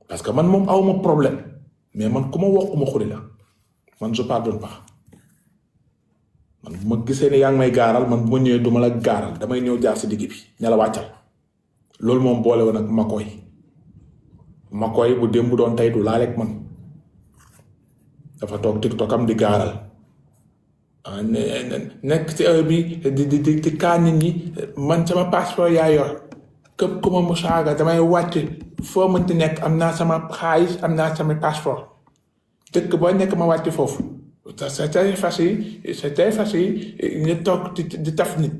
parce que man moom awma problème mais man ku ma wokkuma xuri la man je pardonne pas man bu ma gisee ne yaa ngi may gaaral man bu ma ñëwee duma la gaaral damay ñëw jaar si digg bi ña la wàccal loolu moom boole woon ak Makoy bu démb doon tey du laaleeg man dafa toog TikTok am di gaaral nekk ci heure bi di kaa nit ñi man sama passeport yaa yor képp ku ma mu saaga damay wàcc foo mënti nekk am naa sama xaalis am naa sama passeport dëkk boo nekk ma wàcc foofu c'est très facile nga toog di taf nit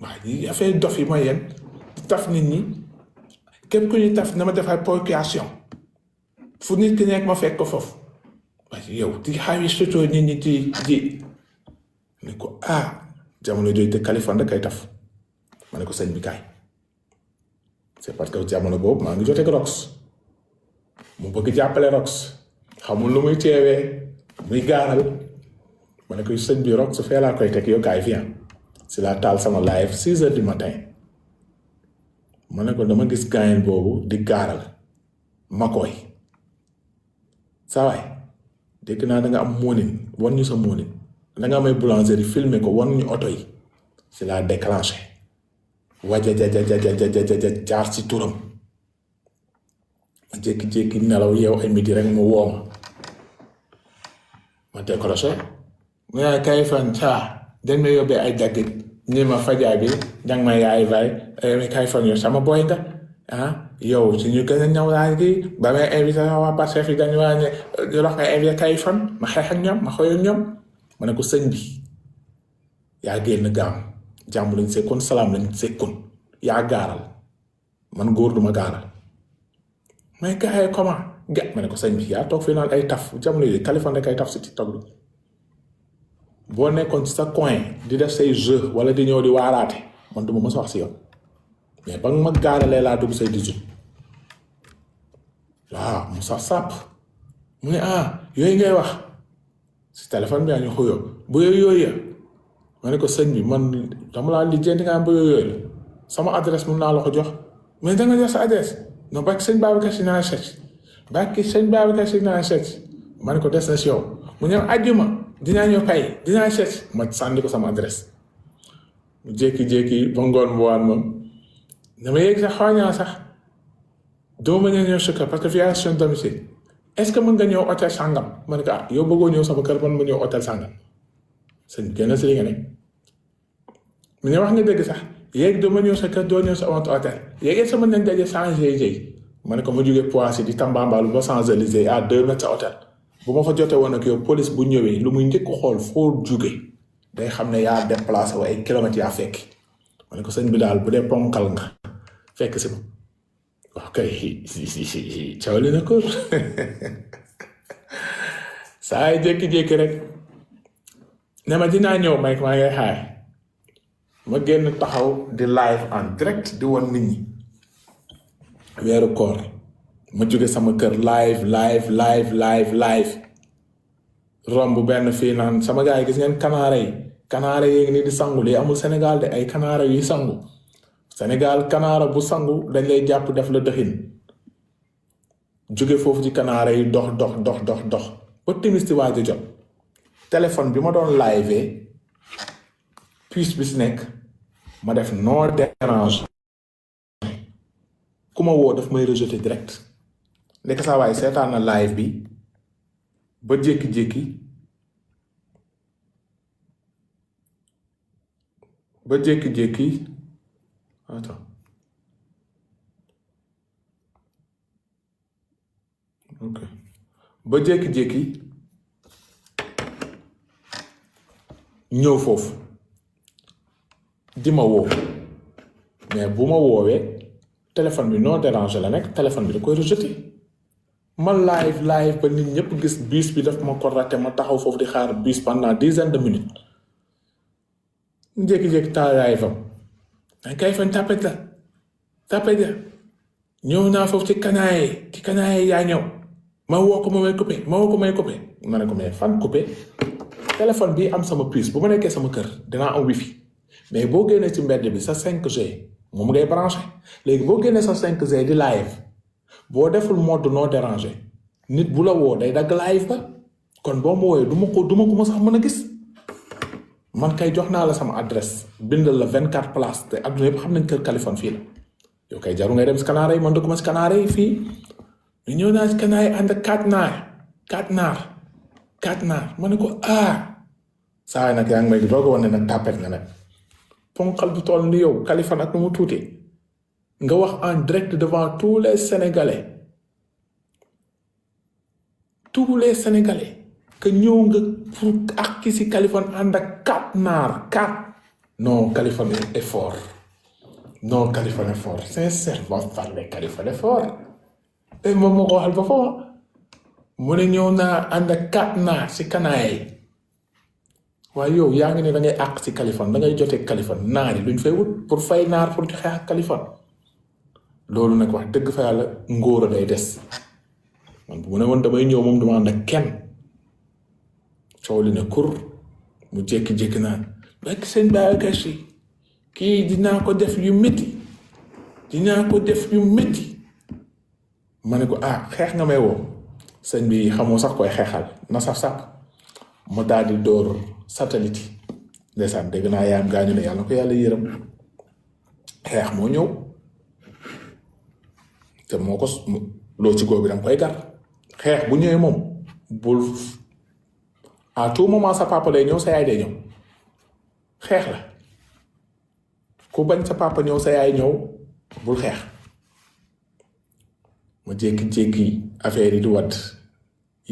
waaw yi affaire dof yi mooy yéen di taf nit ñi képp ku ñuy taf na ma defal procuration fu nit ki nekk ma fekk ko foofu waaye yow di xaawi sotoo nit ñi di ne ko jamono jooju te Kaliphone rek kay taf ma ne ko sëñ bi kaay c'est parce que jamono boobu maa ngi joteeg Rox mu bëgg jàppale Rox xamul lu muy teewee muy gaaral ma ne ko sëñ bi Rox su fee laa koy teg yow kaay viens si la taal sama live 6 heures du matin ma ne ko dama gis gaayen boobu di gaaral Makoy saa waay dégg naa da nga am moonin wan ñu sa moonin da nga amay boulangerie filmer ko wan ñu oto yi si la déclenché wajajajajajajaja jaar si turam ma jékki-jékki nelaw yow ay midi rek mu wooma ma décroché mu ne Kaliphone saa dañ ma yóbbee ay daggit ñi ma fajaa bi danga ma yaay vay Kaliphone yow sama boy nga yow si ñu gën a ñëw laa gi ba may invité waa Pastef yi dañu waa ne lox nga invité Kaliphone ma xeex ak ñoom ma xooy ak ñoom ma ne ko sëñ bi yaa génn gaam jàmm lañ sekkoon salaam lañ sekkoon yaa gaaral man góor duma gaaral mais gars yi comment ma ne ko sëñ bi yaa toog fii naan ay taf jamono yi Kaliphone rek ay taf si TikTok bi boo nekkoon ci sa coin di def say jeu wala di ñëw di waaraate man duma mës a wax si yow mais ba nga ma gaaralee laa dugg say 18 waaw mu sax sàpp mu ne yooyu ngay wax si téléphone bi yaa ñu xuyoo bu yooyu ma ne ko sëñ bi man dama laa lijjanti nga am ba yooyu sama adresse mun naa la ko jox mais da nga jox sa adresse non barki sëñ Babacar Si naa seet barki sëñ Babacar Si naa seet ma ne ko des na si yow mu ñëw àjjuma dinaa ñëw kay dinaa seet ma sànni ko sama adresse mu jékki-jékki ba ngoon mu waan moom dama yéeg sax xawañaa sax doo mën a ñëw sa kër parce que violation domicile est-ce que mën nga ñëw hôtel sàngam ma ne ko yow bëggoo ñëw sama kër man ma ñëw hôtel sàngam sëñ génn si li nga ne mu ne wax nga dëgg sax yéeg doo ma ñëw sa kër doo ñëw sa hôtel yéeg sama nañ daje Champs-Élysées ma ne ko ma jógee Poissy di Tambambalu ba Champs-Élysées à 2 mètres sa hôtel bu ma fa jotee woon ak yow police bu ñëwee lu muy njëkk xool foo jóge day xam ne yaa déplacé wu ay kilomètres yaa fekki ma ne ko sëñ bi daal bu dee ponkal nga fekk si ma ok cawli na ko saa yi jékki-jékki rek ne ma dinaa ñëw may maa ngay xaar ma génn taxaw di live en direct di won nit ñi weeru koor ma jóge sama kër live romb benn fii naan sama gars yi gis ngeen kanaara yi ngi nii di sangu lii amul Sénégal de ay kanaara yuy sangu Sénégal kanaara bu sangu dañ lay jàpp def la dëxin jóge foofu ci kanaara yi dox ba timis ci waaj a jot téléphone bi ma doon live puce bi si nekk ma def non dérange ku ma woo daf may rejeté direct nekk saa waaye seetaan na live bi ba jékki-jékki attends ok ba jékki-jékki ñëw foofu di ma woo mais bu ma woowee téléphone bi non dérange la nekk téléphone bi da koy rejeté ma live ba nit ñëpp gis bus bi daf ma ko raté ma taxaw foofu di xaar bus pendant 10 minutes jékki-jékki taalaay fam ay Kaliphone tapet la ñëw naa foofu ci kanaaye yaa ñëw ma woo ko may coupé ma ne ko mais fan coupé téléphone bi am sama puce bu ma nekkee sama kër dinaa am wifi mais boo génnee ci mbedd bi sa 5G moom ngay branché léegi boo génnee sa 5G di live boo deful mode non dérangé nit bu la woo day dagg live ba kon boo ma wooyee du ma ko ma sax mën a gis man kay jox naa la sama adresse bindal la 24 places te adduna yëpp xam nañ kër Kaliphone fii la yow kay jaru ngay dem si Canaries yi man dëkkuma si Canaries yi fii ñu ñëw naa si Canaries yi ànd ak 4 naar ma ne ko saa yi nag yaa ngi may doog a wane nag tàppet nga nag ponkal bu toll ni yow Kaliphone ak nu mu tuuti nga wax en direct devant tous les Sénégalais que ñëw nga pour ak si Kaliphone ànd ak 4 naar non Kaliphone est fort non Kaliphone est fort sincèrement parler Kaliphone est fort te moom moo ko waxal ba foofu mu ne ñëw naa ànd ak 4 naar si Canaries yi waaye yow yaa ngi ne da ngay àq si Kaliphone da ngay jotee Kaliphone naar yi luñ fay wut pour fay naar pour di xeex ak Kaliphone loolu nag wax dëgg fa yàlla ngóor a day des man bu mu ne woon damay ñëw moom dama ànd ak kenn coow li ne kur mu jékki-jékki naan rek seen Babacar Sy kii dinaa ko def yu métti ma ne ko xeex nga may woo sëñ bi xamoo sax koy xeexal na saf mu daal di door satellite ndeysaan dégg naa yaayam gaañu ne yàlla ko yàlla yërëm xeex moo ñëw te moo ko loo ci góor bi danga koy gar xeex bu ñëwee moom bul à tout moment sa papa day ñëw sa yaay day ñëw xeex la ku bañ sa papa ñëw sa yaay ñëw bul xeex ma jékki-jékki affaire yi di wadd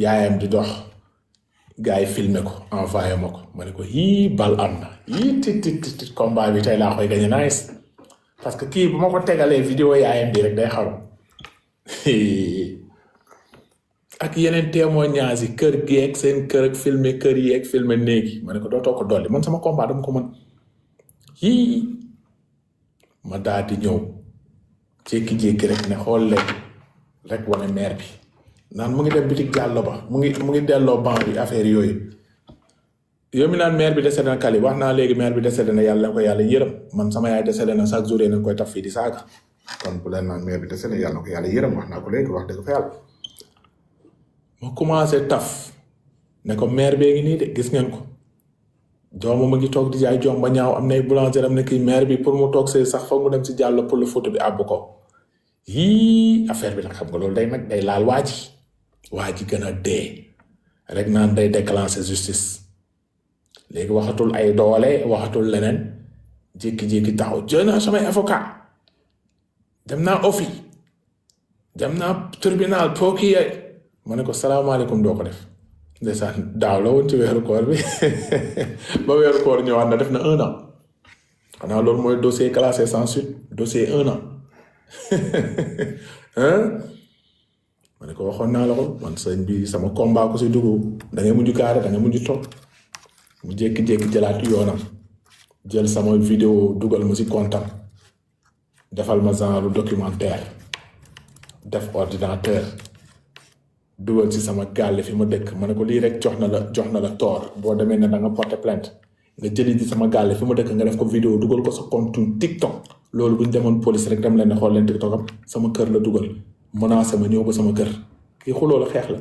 yaayam di dox gars yi filmé ko envoyé ma ko ma ne ko bal am na tit combat bi tey laa koy gañe nice parce que kii bu ma ko tegalee vidéo yaayam bi rek day xaru ak yeneen témoignage yi kër gi ak seen kër ak filmé kër yi ak filmé néegi ma ne ko dootoo ko dolli man sama combat dama ko mën ma daal di ñëw jékki-jékki rek ne xool leen rek wane maire bi naan mu ngi dem bitig jàllo ba mu ngi delloo ban bi affaire yooyu yow mi naan maire bi décédé na Kali wax naa léegi maire bi décédé na yàlla na ko yàlla yërëm man sama yaay décédé na chaque jour nañ koy taf fii di saaga kon bu leen naan maire bi décédé yàlla na ko yàlla yërëm wax naa ko léegi wax dëgg fa yàlla ma commencé taf ne ko maire bee ngi nii de gis ngeen ko jooma ma ngi toog di jaay joom ba ñaaw am nay boulanger am na kii maire bi pour mu toog see sax foog mu dem si jàllo pour le photo bi àbb ko affaire bi nag xam nga loolu day laal waa ji gën a dee rek naan day déclencher justice léegi waxatul ay doole waxatul leneen jékki-jékki taxaw jël naa samay avocat dem naa office dem naa tribunal procureur ma ne ko salaamaaleykum doo ko def ndeysaan daaw la woon ci weeru koor bi ba weeru koor ñëwaat na def na 1 an xanaa loolu mooy dossier classé sans suite dossier 1 an ma ne ko waxoon naa la ko man sëñ bi sama combat ko si dugg da ngay mujj gaare da ngay mujj toog mu jékki-jékki jëlaat yoonam jël sama vidéo dugal ma si kontam defal ma genre documentaire def ordinateur dugal si sama gàlle fi ma dëkk ma ne ko lii rek jox na la tort boo demee ne da nga porter plainte nga jëli di sama gàlle fi ma dëkk nga def ko vidéo dugal ko sa compte TikTok loolu bu ñu demoon police rek dem leen ne xool leen TikTok am sama kër la dugal menacé ma ñëw ba sama kër kii xuloo la xeex la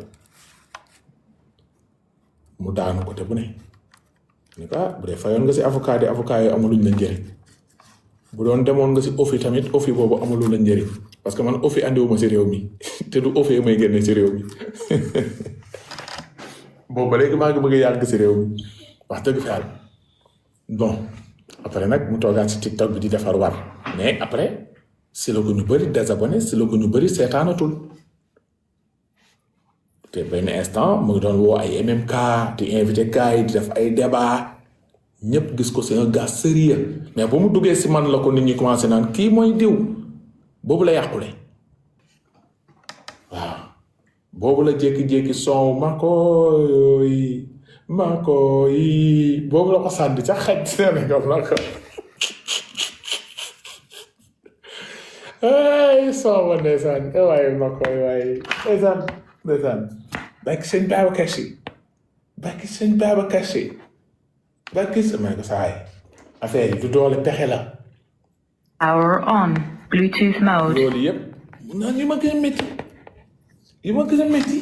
mu daanu côté bu ne ni ko bu dee fayoon nga si avocat yi amaluñ la njëriñ bu doon demoon nga si office tamit office boobu amalu la njëriñ parce que man office andiwuma si réew mi te du office may génne si réew mi boobu ba léegi maa ngi bëgg a yàgg si réew mi wax dëgg fa yàlla bon après nag mu toogaat si TikTok bi di defar war mais après si la ko ñu bëri désabonné si la ko ñu bëri seetaanatul te benn instant mu ngi doon woo ay MMK di invité gars yi di def ay débat ñëpp gis ko c'est un gars sérieux mais bu mu duggee si man la ko nit ñi commencé naan kii mooy diw boobu la yàqule waaw boobu la jékki-jékki son makooy boobu la ko sànni ca xaj Sénégal la ko ay soo ma ndeysaan waaye makooy waaye ndeysaan barki sëñ Babacar Sy barki sama ko saay affaire yi du doole pexe la Power on Bluetooth mode loolu yëpp mun naa ñu ma gën a métti yi ma gën a métti